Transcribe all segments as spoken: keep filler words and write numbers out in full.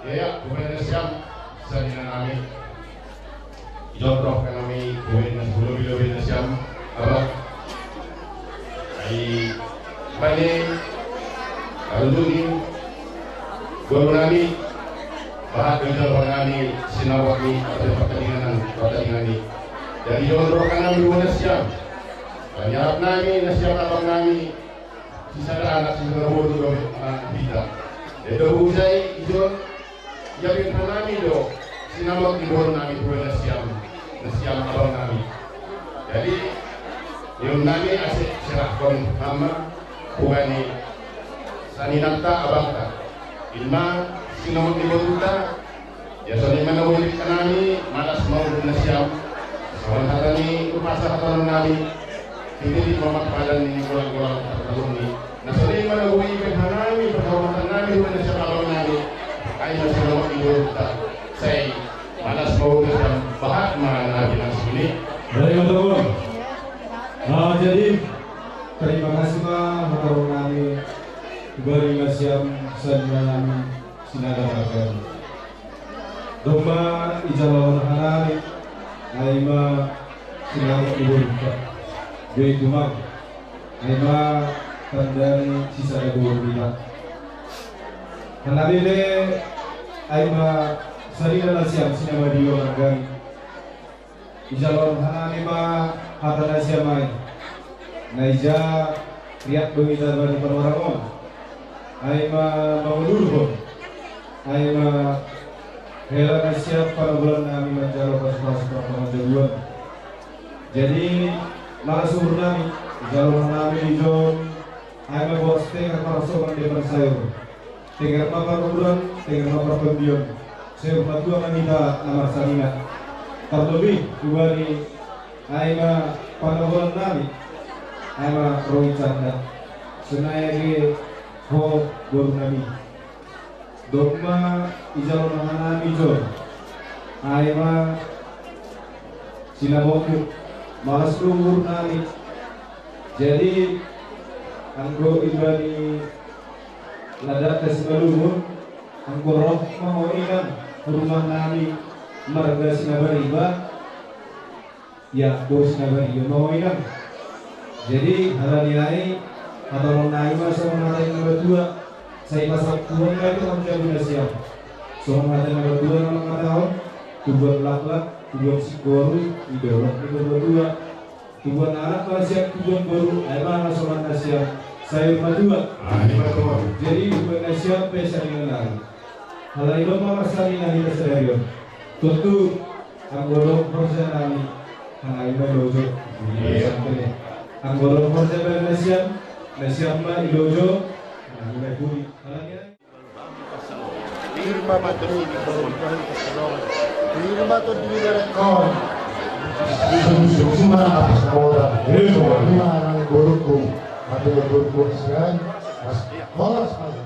Ya, pemain Siam, saya dengan kami. Ijon roh kanami, pemain sepuluh bilo-bilo Siam, apa? Ai, bani, kalau dulu ni, gol nami, bahat gol nami, sinawat ni, atau pertandingan, pertandingan ni. Jadi, ijon roh kanami, pemain Siam. Panyarap nami, na Siam abang nami, sisada anak, sisada boru do, ah, hita. Ito hujai, ijon, ya, pinta nami do, sinamot ni boru nami, pemain na Siam, na Siam abang nami. Jadi, ijon nami ase serahkon hama, hubani, saninanta abangta. Ima, sinamot ni boruta, ya, songon i ma na boi kanami, malas ma udur na Siam. Songon hata ni umpasa hata nami. Titi di mamat padan ni golang-golang hata ni. Na songon i ma na boi ipe hanami, perhormatan nami, hubani na Siam abang nami. Ai na sinamot ni boruta. Sai, malas ma udur na Siam, bahat ma na binahen ni. Baik, betul. Ah, jadi, terima kasih ma, hata nami. Hubani na Siam, saninna nami, sinaga marga. Domma ijalo hanami, ai ma sinamot ni boruta. Jadi tumang, ai ma tanda ni sisada boru hita. Hanami pe, ai ma saninna na Siam, sinaga marga. Ijalo hanami ma hata na Siam ai. Na ija riak do hita bani panorang on. Ai ma mangudurhon. Ai ma hela na Siam panogulan nami manjalo pasupasu partangajabuan. Jadi, malas uhur nami, ijalo hanami ijon, ai ma boras tenger parsoman depan sayur. Tenger ma paruhuran, tenger ma partondion. Sai ummatua ma hita na marsanina. Tarlobi, hubani, ai ma panogulan nami, ai ma ro i janda. Sonai age ho boru nami. Domma ijalo hanami ijon. Ai ma sinamotmu, malas uhur nami. Jadi, anggo ibani Ladat na Simalungun, anggo roh ma ho inang, rumah nami, marga Sinabariba, ya, boru Sinabariba ma ho inang. Jadi, halani ai, hata nami ma songon hata ni natuatua, sai pasahat tuan ma i tu hamu jabu na Siam. Songon hata ni natuatua na mangkatahon, tubuan laklak, tubuan singkoru, i dolok ni natuatua. Tubuan anak ma na Siam, tubuan boru, ai ma hasoman na Siam, sai ummatua. Ai ma tuan. Jadi, tubuan na Siam pe saninna nami. Halani i do ma marsanina hita sadari on. Tontu, anggo adong horja nami, hanami ma ilojo. Iya. Anggo adong horja bani na Siam, na Siam ma ilojo, hanami ma ipudi. Halani i. Firma Patri, Firma Tondimi Berekon. Susu-susu mana apa sekolah? Firma nang burukku, tapi burukku sekarang, mas, horas, mas.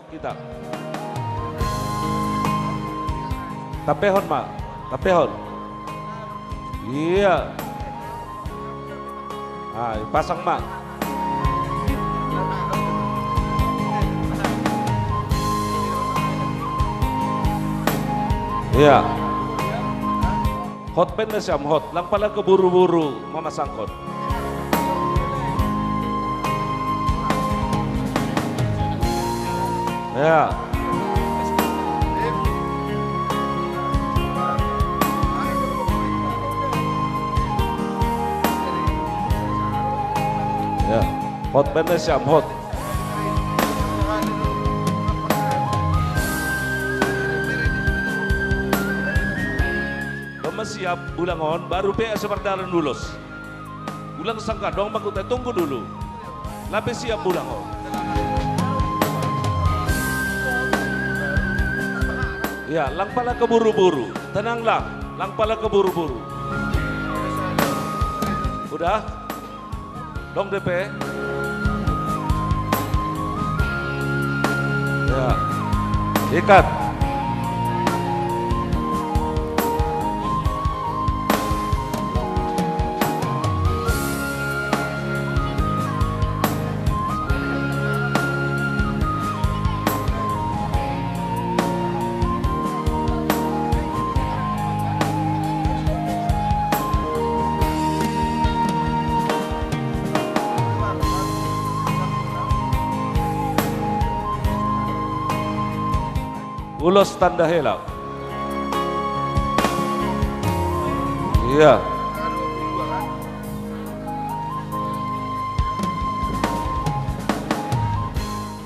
Kita. Tapehon, Mak. Tapehon. Iya. Ah, pasang, Mak. Iya. Hot pen na siyam, hot. Lang pala kaburu-buru mamasangkot. Ya. Ya. Hot pen na siyam, hot. Ba masiyap bulangon, baru pe asa mardalan ulos. Ulang sangka dong, bangku te tunggu dulu. Lape siyap bulangon. Ya, lang pala kaburu-buru. Tenang lang, lang pala kaburu-buru. Udah? Dong depe. Ya. Ikat. Ulos tanda hela. Iya.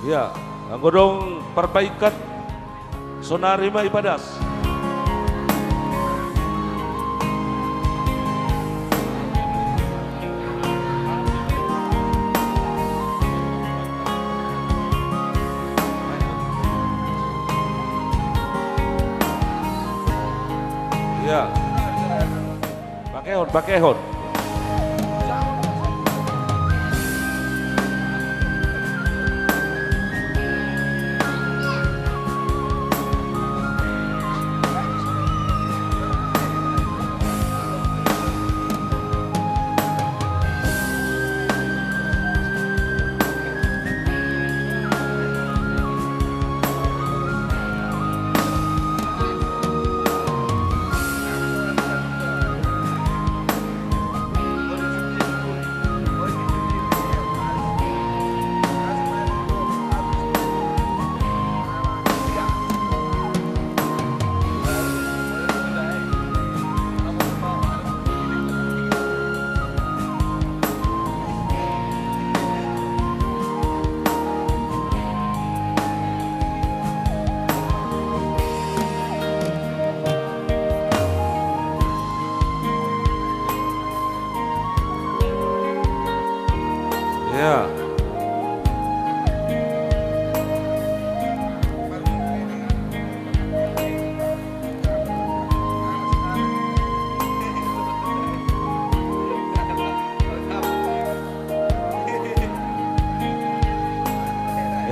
Iya, anggo dong parbaikan, sonari ma ipadas. Iya. Pakehon, pakehon. Ya.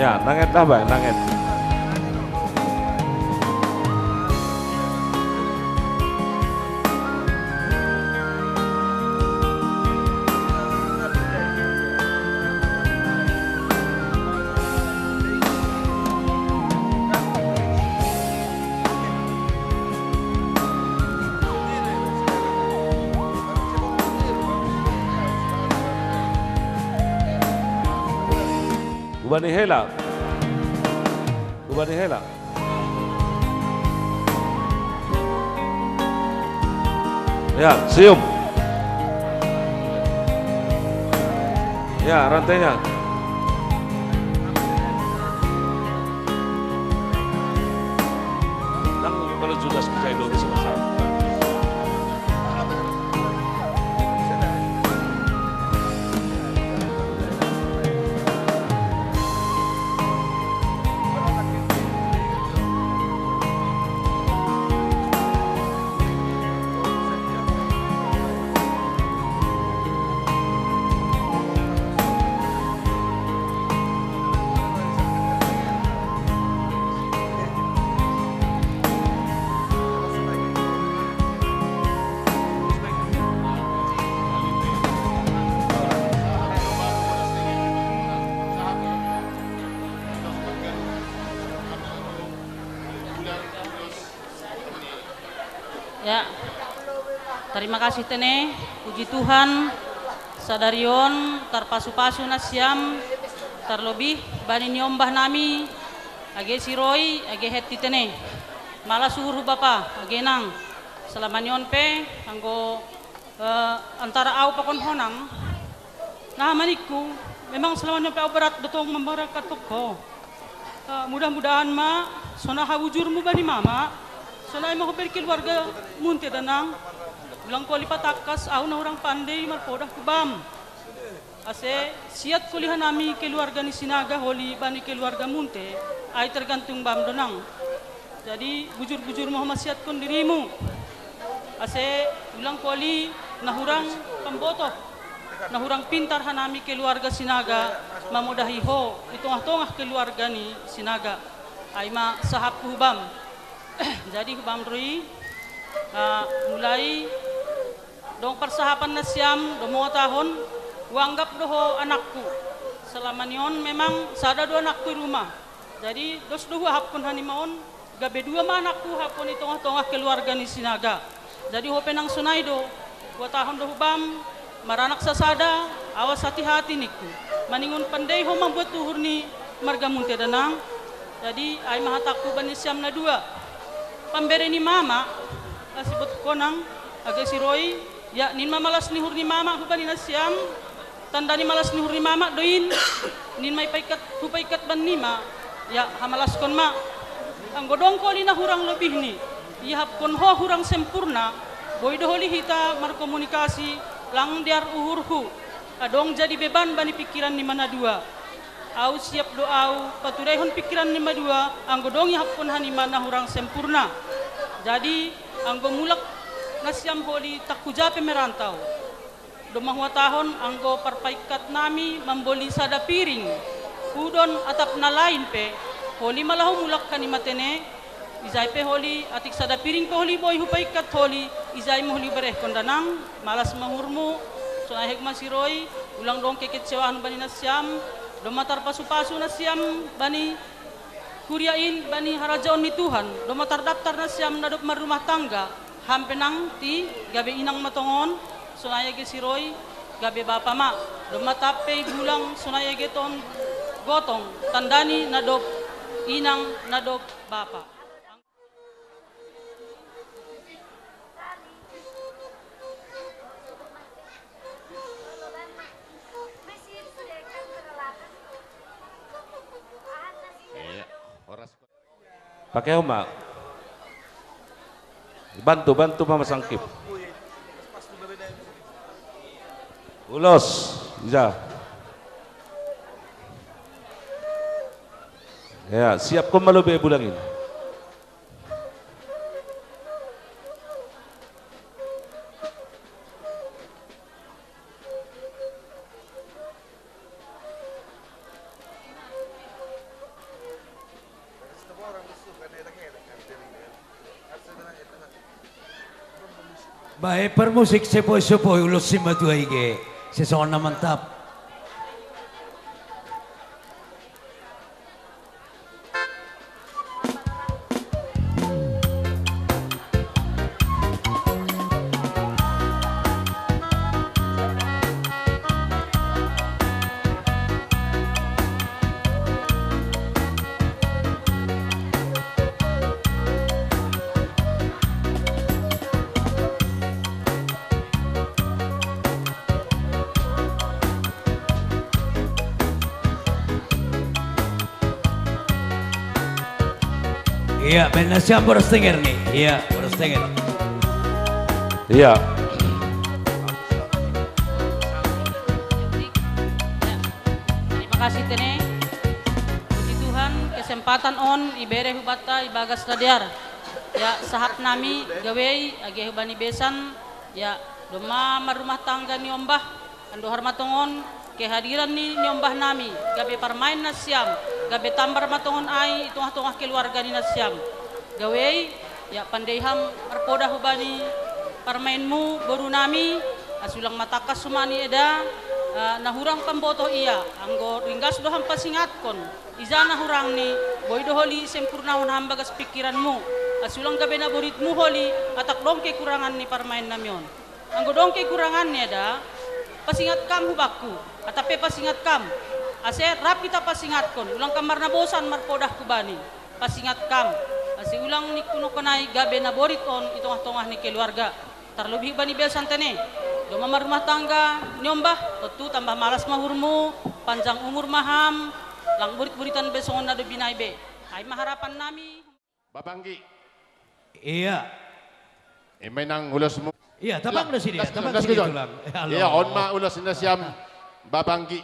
Ya, nanget lah, Bang, nanget. Ubani hela. Ubani hela. Ya, sium. Ya, rantainya. Nang kalau sudah selesai dulu sama saya. Ya, tarima kasih tene, puji Tuhan, sadari on tarpasu-pasu nasiam, tarlobih bani niombah nami, age si Roy, age Hetty tene. Malas uhurhu bapa, age nang. Salamani on pe, anggo, eh, antara au pakon ho nang. Nah, maningku, memang salamani on pe au berat do tong mamberangkathon ho. Eh, mudah-mudahan ma, songon habujurmu bani mama, songon i ma ho bani keluarga munte da nang. Ulang holi patangkas, au na hurang pandei marpoda hubam. Ase siat holi hanami keluarga ni Sinaga holi bani keluarga munte, ai tergantung bam do nang. Jadi, bujur-bujur ma ho masiathon dirimu. Ase ulang holi na hurang pambotoh, na hurang pintar hanami keluarga Sinaga, mamodahi ho di tongah-tongah keluarga ni Sinaga. Ai ma sahapku hubam. Jadi hubam Roy, ah, mulai dong parsahapan nasiam, dong mangatahon, huanggap do ho anakku. Salamani on memang sada do anakku i rumah. Jadi, dos do huahapkon hanima on, gabe dua ma anakku huahapkon i tongah-tongah keluarga ni Sinaga. Jadi, ho pe nang sonai do, huhatahon do hubam, maranak sasada, awas hati-hati ningku. Maningon pandei ho mambuat uhur ni marga munte da nang. Jadi, ai ma hatangku bani nasiam na dua. Pambere ni mama, na sibotohon nang, age si Roy, ya, nin ma malas ni uhur ni mama hubani nasiam, tanda ni malas ni uhur ni mama do in, nin ma ipaingkat, hupaingkat bannima, ya, hamalaskon ma. Anggo dong holi na hurang lobihni, iahapkon ho hurang sempurna, boi do holi hita markomunikasi, lang dear uhurhu, adong jadi beban bani pingkiran nima na dua. Au siap do au patudaihon pingkiran nima dua, anggo dong iahapkon hanima na hurang sempurna. Jadi, anggo mulak nasiam holi tangkas huja pe merantau. Domma huhatahon anggo parpaingkat nami mamboli sada piring, hudon atap na lain pe, holi ma laho mulak hanima tene, ijai pe holi, atik sada piring pe holi boi hupaingkat holi, ijai ma holi huberehkon da nang, malas ma uhurmu, sonai age ma si Roy, ulang dong kekecewaan bani nasiam, domma tarpasu-pasu nasiam bani kuria in bani harajaon ni Tuhan, domma tardaptar nasiam na dob marrumah tangga, ham pe nang ti gabe inang ma tongon, sonai age si Roy, gabe bapa ma, domma tappe i bulang sonai age ton gotong, tandani na dob inang na dob bapa. Iya, horas. Pakai oma. Bantu, bantu mama sangkip. Ulos, ija. Ya, siapkon ma lobi bulangin. Bae parmusik, sepoi-sepoi ulos simatua i ge, sesongon na mantap. Iya, band nasiam boras tenger nih. Iya, boras tenger. Iya. Terima kasih tene. Puji Tuhan, kesempatan on ibere hubanta ibagas na dear. Ya, sahap nami gabe i age hubani besan, ya, domma marrumah tangga niombah, andohar ma tongon kehadiran ni niombah nami, gabe parmaen nasiam, gabe tambar ma tongon ai i tongah-tongah keluarga ni nasiam. Gabe i, ya, pandei ham marpoda hubani parmaenmu boru nami, asa ulang ma tangkas humani eda, eh, na hurang pambotoh ia, anggo ringgas do ham pasingatkon. Ija na hurangni, boi do holi sempurnahon ham bagas pingkiranmu. Asa ulang gabe na boritmu holi, atak dong kekurangan ni parmaen nami on. Anggo dong kekurangan ni eda, pasingat kam hubakku, atape pasingat kam. Ase rap hita pasingatkon, ulang kam marnabosan marpodah hubani. Pasingat kam, ase ulang ningku nongkonai gabe na borit on i tongah-tongah ni keluarga. Tarlobi hubani be santene. Doma marrumah tangga, niombah, tontu tambah malas ma uhurmu, panjang umur ma ham, lang borit-boritan be songon na dob inai be. Ai ma harapan nami. Bapanggi. Iya. Ima inang ulosmu. Iya, tabang do sidea, Las- tabang las sidea kejon. Tulang. Halo. Iya, on ma ulos ni nasiam. Bapanggi.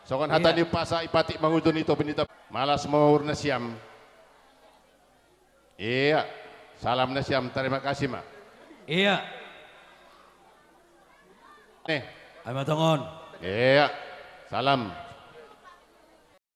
Songon hata Iya. ni umpasa, ipatik mangudon, itopi ni tap. Malas ma uhur nasiam. Iya. Salam nasiam, terima kasih ma. Iya. Nih. Ai ma tongon. Iya. Salam.